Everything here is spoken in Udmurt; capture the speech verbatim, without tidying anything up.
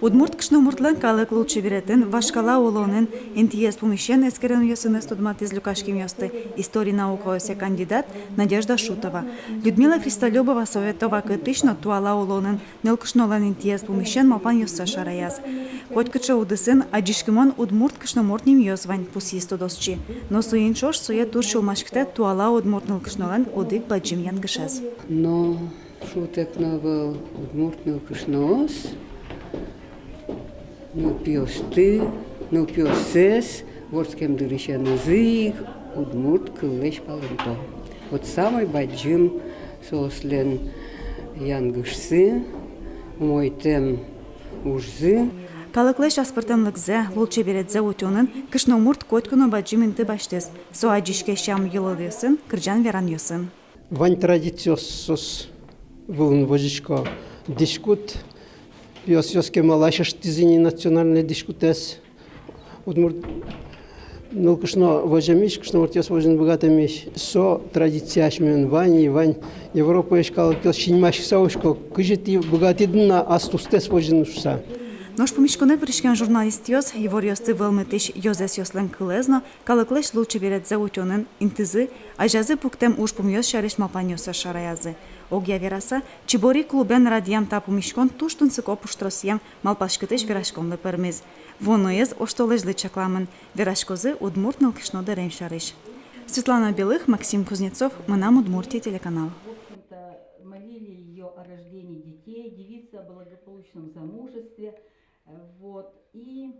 Удмурт кышномуртлэн калык лулчеберетын, вашкала улонын интыез пумысен эскеронъёсыныз тодматӥз люкаськемъёсты история наукаосъя кандидат Надежда Шутова. Людмила Христолюбова совет вакытысь но туала улонын нылкышнолэн интыез пумысен малпанъёссэ шараяз. Котькыӵе удысын адӟиськымон удмурт кышномурт нимъёс вань, пусйиз тодосчи. Но соин ӵош сое туж сюлмаськытэ туала удмурт нылкышнолэн одӥг бадӟым янгышез. Но шутэк но ӧвӧл, удмурт нылкышноос нылпиосты, нылпиоссэс вордскем дырысенызы ик удмурт кыллэсь палэнто. Вот самой бадӟым соослэн янгышсы, умойтэм ужзы. Калыклэсь аспӧртэмлыкзэ, лулчеберетсэ утёнын кышномурт котьку но бадӟым инты басьтӥз. Со адӟиське сям-йылолъёсын, кырӟан-веранъёсын. Вань традициос, соос вылын возисько. Дӥськут пиосъёс кемалась ыштӥзы ини национальной дӥськутэз. Удмурт нылкышно воземысь, кышномуртъёс возьыны быгатэмысь. Со традиция асьмелэн вань, и вань Европаысь калыкъёс синмаськыса учко, кызьы тӥ быгатӥды на ас тустэс возьыны шуыса. Нош пумиськонэ пыриськем журналистъёс иворъёсты вӧлмытӥсь ёзэсъёслэн кылэз но калыклэсь лулчеберетсэ утёнын интызы, азязы пуктэм ужпумъёс сярысь малпанъёссэс шараязы. Огъя вераса, «Чибори» клубен радъям та пумиськон туж тунсыко пуштросъем, малпаськытӥсь вераськонлы пӧрмиз. Вуоноез оштолэзьлы чакламын, вераськозы удмурт нылкышно дэрем сярысь. Светлана Белых, Максим Кузнецов, «Мынам Удмуртие» телеканал. В общем-то, молили её о рождении детей, девицы о благополучном замужестве. Вот. И